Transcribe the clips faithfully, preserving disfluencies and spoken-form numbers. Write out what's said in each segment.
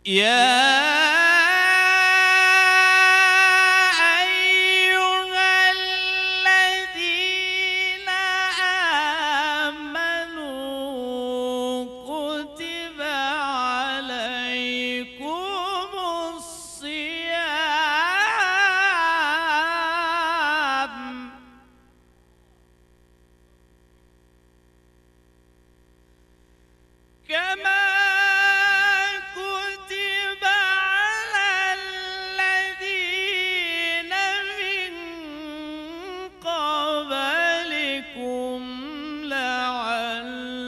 يا أيها الذين آمنوا كتب عليكم الصيام كما كتب على الذين من قبلكم لعلكم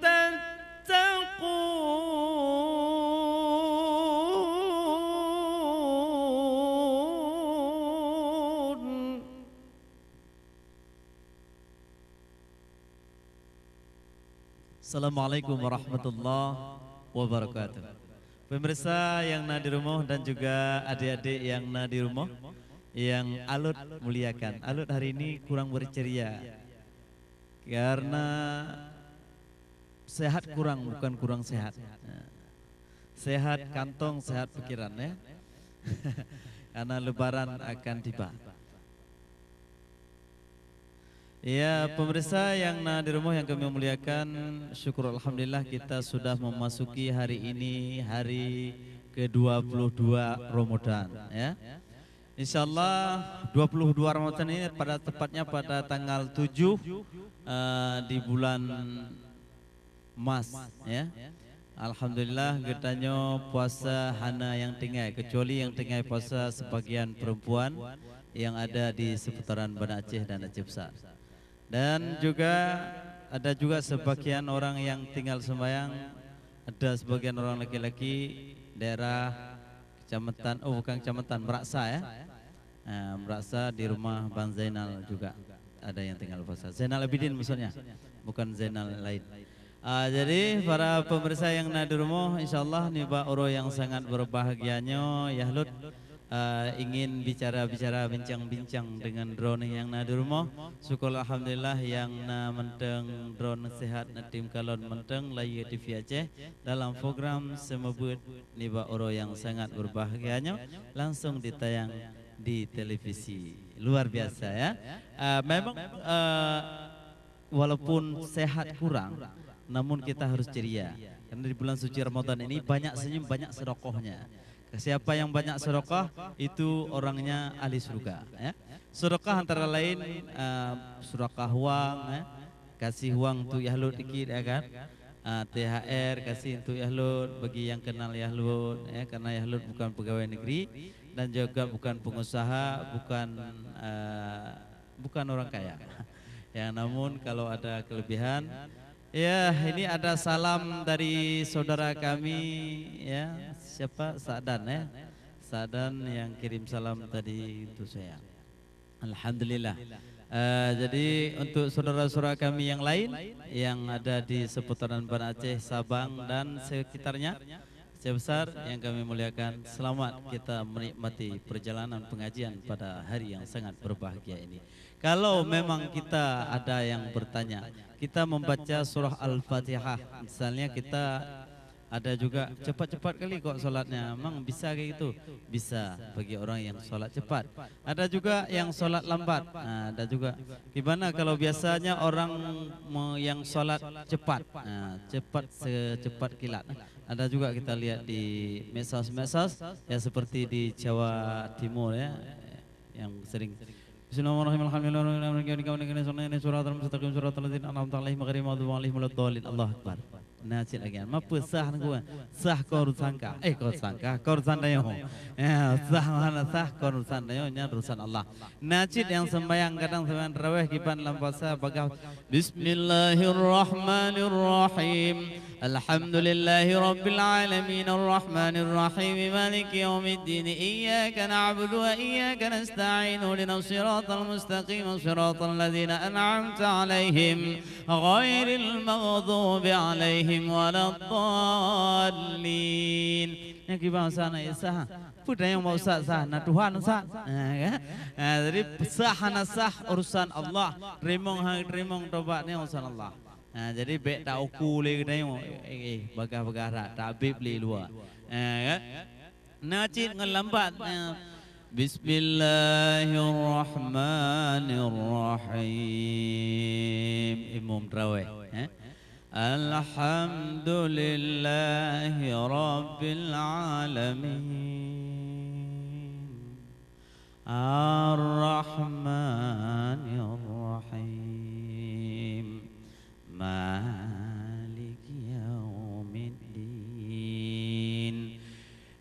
تتقون. Assalamualaikum warahmatullahi wabarakatuh. Pemirsa yang na di rumoh dan juga adik-adik yang na di rumoh yang Alot muliakan. Alot hari ini kurang berceria karena sehat kurang, bukan kurang sehat. Sehat kantong, sehat pikiran, ya. Karena lebaran akan tiba. Ya, pemirsa yang na di rumoh yang kami muliakan, syukur alhamdulillah kita sudah memasuki hari ini hari kedua puluh dua Ramadan, ya. Insyaallah dua puluh dua Ramadan ini pada tepatnya pada tanggal tujuh, eh, di bulan Mas, ya. Alhamdulillah, geutanyoe puasa hana nyang tinggai, kecuali nyang tinggai puasa sebagian perempuan yang ada di seputaran Banda Aceh dan Aceh Besar. Dan juga ada juga sebagian orang yang tinggal sembahyang, ada sebagian orang laki-laki daerah kecamatan, oh, bukan kecamatan, Meraksa, ya. Ah, Meraksa di rumah Bang Zainal juga ada yang tinggal puasa. Zainal Abidin maksudnya, bukan Zainal lain. Ah, jadi para pemirsa yang na di rumoh, insyaallah nibak uroe yang sangat berbahagia nyoe, Yah Lut, ah, ingin bicara-bicara, bincang-bincang dengan droeneuh yang na di rumoh. Syukur alhamdulillah yang na mantong droeneuh sehat, na tim kalon mantong, laie T V Aceh dalam program Seumeubeuet nibak uroe yang sangat berbahagia nyoe langsung ditayang di televisi. Luar biasa, ya. Ah, memang, ah, walaupun sehat kurang, namun kita harus ceria. Karena di bulan suci Ramadan ini banyak senyum, banyak sedekahnya. Siapa yang banyak sedekah, itu orangnya ahli surga, ya. Sedekah antara lain, ah, sedekah wang, ya. Kasih wang untuk Yah Lut dikit, ya kan. Ah, T H R kasih untuk Yah Lut, bagi yang kenal Yah Lut, ya, karena Yah Lut bukan pegawai negeri dan juga bukan pengusaha, bukan, ah, bukan orang kaya. Ya, namun kalau ada kelebihan, ya, ini ada salam dari saudara kami, ya, siapa? Sa'dan, ya. Sa'dan yang kirim salam tadi untuk saya. Alhamdulillah. Eh, jadi untuk saudara-saudara kami yang lain yang ada di seputaran Banda Aceh, Sabang dan sekitarnya, Aceh Besar yang kami muliakan, selamat kita menikmati perjalanan pengajian pada hari yang sangat berbahagia ini. Kalau memang kita ada yang bertanya, kita membaca surah Al-Fatihah, misalnya kita ada juga cepat-cepat kali kok salatnya, memang bisa kayak gitu, bisa bagi orang yang salat cepat. Ada juga yang salat lambat. Nah, ada juga. Gimana kalau biasanya orang me-, yang salat cepat? Nah, cepat secepat kilat. Ada juga kita lihat di medsos-medsos, ya, seperti di Jawa Timur, ya, yang sering. Bismillahirrahmanirrahim. Alhamdulillah. Siratal mustaqim, siratal ladzina an'amta 'alaihim ghairil maghdubi 'alaihim waladdallin. Allahu Akbar. Nah, cit lagi. Mapa sah nunggu? Sah kau urusan kah? Eh, kau urusan kah? Kau urusan dayoh. Ya, sah mana sah kau urusan dayoh, nyan urusan Allah. Nah, cit yang sembahyang kadang sembahyang tarawih kiban lam puasa bagah. Bismillahirrahmanirrahim. Alhamdulillahi rabbil alamin, arrahmanir rahim, maliki yaumiddin. Iyyaka na'budu wa iyyaka nasta'in. Ihdinas siratal mustaqim, siratal ladzina an'amta 'alaihim, ghairil maghdubi 'alaihim waladdallin. Nyang kiban sah na Isa. Peue nyang mau sah, sah na Tuhan sah. Ha, kan? Ha, jadi sah hana sah urusan Allah. Teurimong hana teurimong tobat ni urusan Allah. Ha, jadi bèk tauku lé geutanyoe, eh, eh, bagah-bagah that, tabib lé luwa. Ha, kan? Na cit ngon lambat, eh, Bismillahirrahmanirrahim. Imum tarawih, eh? Alhamdulillahi Rabbil Alamin. Ar-Rahmanir Rahim. Maliki Yaumiddin.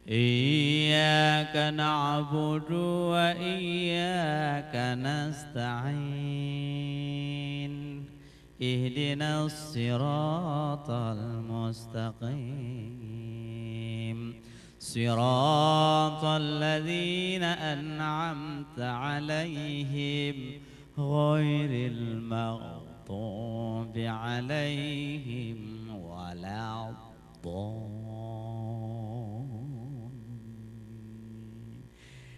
Iyyaka na'budu wa iyyaka nasta'in. Ihdinas siratal mustaqim. Siratal ladzina an'amta 'alaihim ghairil maghdubi 'alaihim waladdallin.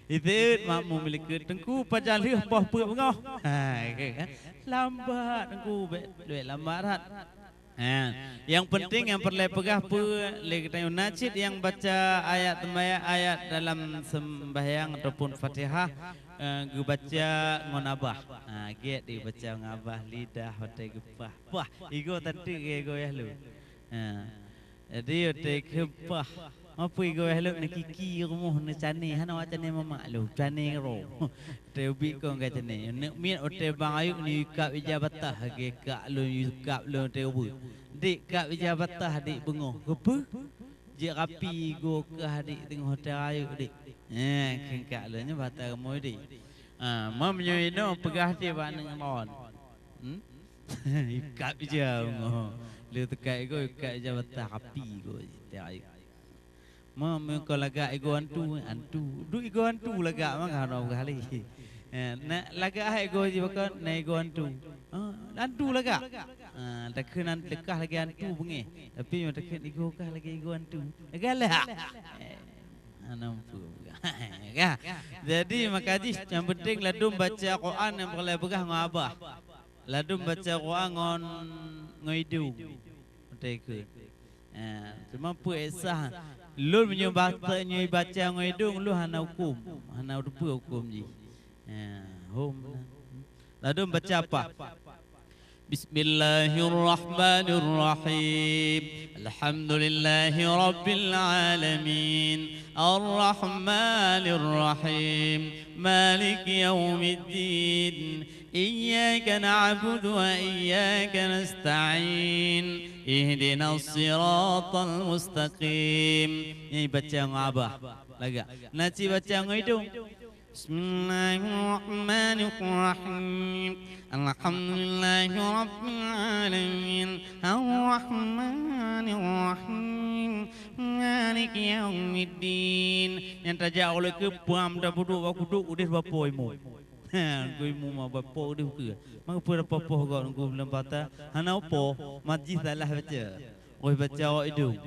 Jiteuôt makmum likot, "Teungku, pajan lheueh poh peuet beungoh?" Hai, lambat, Teungku, bèk, bèk lambat that. Ha, nyang penting nyang peureulèe peugah peue lé geutanyoe, na cit nyang baca ayat seumayang, ayat dalam sembahyang ataupun Fatihah, eh, geubaca ngon abah. Ha, gèt geubaca ngon abah, lidah watèe geupah. Pah, igoe tanteuk geugoyah lôn. Ha. Jadi, watèe geupah, mapeue igoyah lôn, neukiki rumoh, neucané, hana wak cané mamak lôn, cané roh. Watèe ubit kon ka cané. Neuk miet watèe bang ayeuek neuyue kab ija batah, lagèe kak lôn, yue kab lôn watèe ubeut. Dik, kab ija batah, dik, beungoh. Keupeue? Jeuet rapi igoe kah, dik, teungoh watèe ayeuek, dik. Eh, kheun kak lôn nyoe bata rumoh, dik. Ah, meunyoe inoe peugah cit bak aneuk lôn. Hmm? Ikab ija beungoh. Lé teuka igoe, ikab ija batah, rapi igoe, watèe ayeuek. Meunyoe kon lagak igoe antu, antu. Duek igoe antu lagak mah ka hana peugah lé. Eh, na lagak hai igoe jih pakon, na igoe antu. Ah, antu lagak. Ah, takheun an-, leukah lagèe antu beungèh. Tapi meunyoe takheun igoe kah lagèe igoe antu. Lagak lah. Eh, hana peue peugah. Ka. Jadi, maka jih nyang penting ladôm baca Quran nyang peureulèe peugah ngon abah. Ladôm baca Quran ngon, ngon idông. Watèe kheun. Eh, cuma peue sah. Lôn meunyoe ba-, meunyoe baca ngon idông, lôn hana hukôm. Hana teupeue hukôm jih. Eh, hom na. Ladôm baca apa? Bismillahirrahmanirrahim. Alhamdulillahirabbil alamin. Arrahmanirrahim. Maliki yaumiddin. Iyyaka na'budu wa iyyaka nasta'in. Ihdinas siratal mustaqim. Nyan baca ngon abah. Lagak. Na cit baca ngon idông. Bismillahirrahmanirrahim. Alhamdulillahirabbil alamin. Arrahmanirrahim. Maliki yaumiddin. Nyang tajak ulèe keu pam dan buduk bak kuduk udeh bak po imum. Ha, keu imum bak po udeh bukeu. Maka peue poh-poh gob nunggu buleuen puasa? Hana upo, majih salah baca. Oi baca rot idông.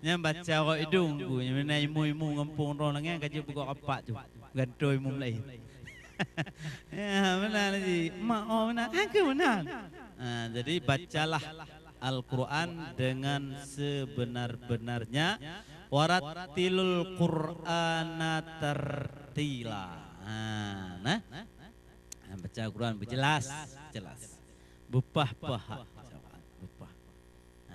Nyan baca rot idông ku, nyan meunan imeum-imeum gampông droe nyan ka jeuet beugot rapat tu. Gantoe imeum laén. Ya, meunan lagi. Mak oh meunan, aku meunan. Ha, jadi bacalah Al-Quran dengan sebenar-benarnya. Warattilul Qur'ana tartila. Ha, nah. Ha, baca Al-Quran beujelas, jelas. Beupah-pah hak. Beupah. Ha,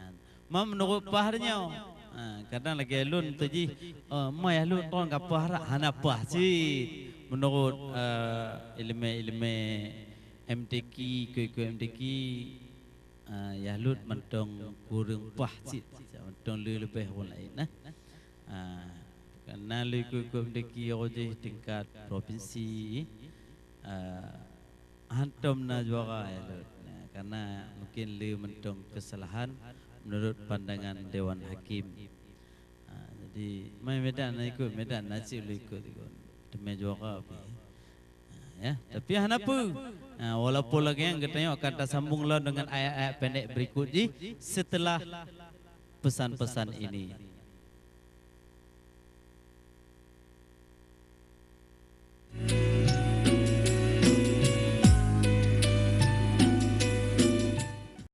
ma meunurot pah nyoe. Ha, kadang lagèe lôn tu jih, eh, ma yah lôn kon ka pah rak, hana pah cit. Meunurot, eh, ileumèe-ileumèe M T Q, ikot-ikot M T Q, eh, yah lôn mantong kureueng pah cit, mantong le leubeh ureueng laén, nah. Ah, karena lé ikot-ikot M T Q jih tingkat provinsi, ah, hantom na juara yah lôn. Nah, karena mungkin lé mantong kesalahan menurut pandangan Dewan Hakim. Ah, jadi, mai Medan na ikot, Medan na cit lé ikot-ikot. Teumèe juara pih. Ya, tapi hana peue. Nah, walaupun lagèe nyan geutanyoe akan tasambung lom dengan ayat-ayat pendek berikut jih setelah pesan-pesan ini.